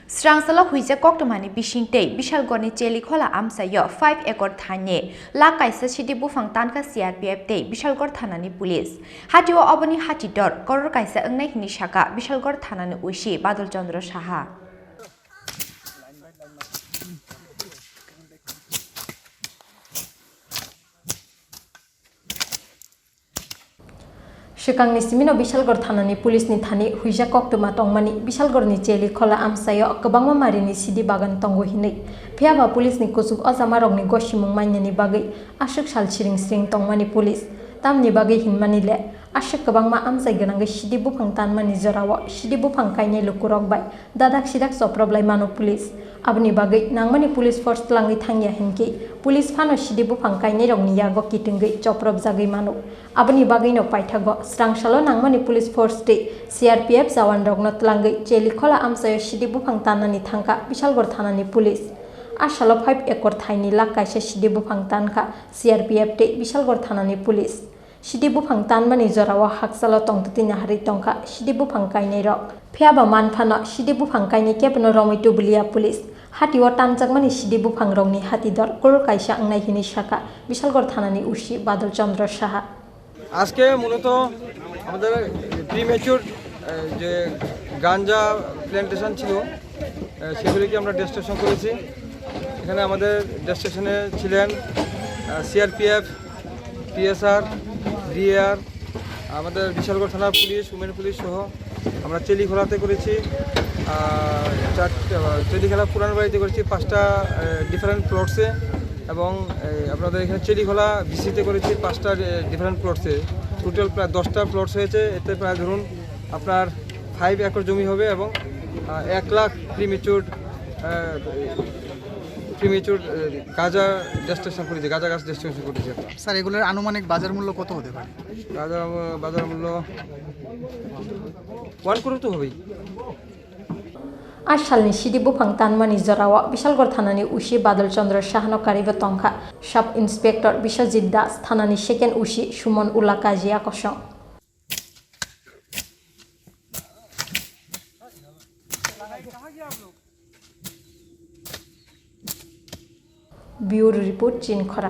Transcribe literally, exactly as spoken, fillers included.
Srangsalo huijak koktwmani bising tei Bishalgorni Chelikhola amchaio five ekor thaini lakh kaisa sidi buphang tankha C R P F tei Bishalgor thanani police. Hatio oboni hati dor koror kaisa wngnai hwnwi sakha Bishalgor thanani O C Badal Chandra Saha. Swkangni simino Bishalgor thanani police ni thani huijak koktwma tongmani Bishalgorni Chelikhola amchaio kwbangma marini sidi bagan tongo hinwi. Phiyaba police ni kuchuk ojamarokni gosimung mainani bagwi aswk sal siring siring tongmani police. Tamni bagwi hinmani le aswk kwbangma amchai gwnangwi sidi buphang tanmani jorao sidi buphang kainai lukurok bai dadak sidak choprop lai mano police. Aboni bagwi nangmani police force twlangwi thangya hinkhe police phano sidi buphang kainairokni yago kitwngwi chopropjagwi mano. Aboni bagwino paithago Srangsalo nangmani police force tei C R P F jawanrokno twlangwi Chelikhola amchaio sidi buphang tannani thangkha Bishalgor thanani police. A salo five ekor thaini lakh kaisa sidi buphang tankha C R P F tei Bishalgor thanani police. Sidi buphang tanmani jorao hakchalo tongtwtwi naharwi tongkha sidi buphang kainairok. Phiyaba manphano sidi buphang kainai kebono romwi tubuliya police. Hatio tanjakmani sidi buphangrokni hati dor koror kaisa wngnai hinwi sakha Bishalgor thanani O C Badal Chandra Saha. আজকে মূলত আমাদের প্রিম্যাচুর যে গাঞ্জা প্ল্যান্টেশন ছিল, আহ, সেগুলিকে আমরা ডেস্ট্রাকশন করেছি। এখানে আমাদের ডেস্ট্রাকশনে ছিলেন সিআরপিএফ, পিএসআর, ডিএআর, আমাদের বিশালগড় থানার পুলিশ, উমেন পুলিশ সহ আমরা চেলিখোলাতে করেছি, আহ, চার, আহ, চেলিখোলা পুরান বাড়িতে করেছি পাঁচটা, আহ, ডিফারেন্ট প্লটসে, এবং, এই, আপনাদের এখানে চেলিখোলা বিসিতে করেছি পাঁচটা, আহ, ডিফারেন্ট প্লটসে। টোটাল প্রায় দশটা প্লটস হয়েছে, এতে প্রায় ধরুন আপনার ফাইভ একর জমি হবে এবং, আহ, এক লাখ প্রিম্যাচুর, আহ, প্রিম্যাচুর, আহ, গাঁজা ডেস্ট্রাকশন করেছি, গাঁজা গাছ ডেস্ট্রাকশন করেছি আমরা। স্যার, এগুলোর আনুমানিক বাজার মূল্য কত হতে পারে? গাঁজা, আহ, বাজার মূল্য ওয়ান করোড় তো হবেই। A salni sidi buphang tanmani jorao Bishalgor thanani O C Badal Chandra Sahano karibo tongkha Sub Inspector Biswajit Das, thanani second O C Suman Ulakaji akosong. Bureau Report, Chinkhora.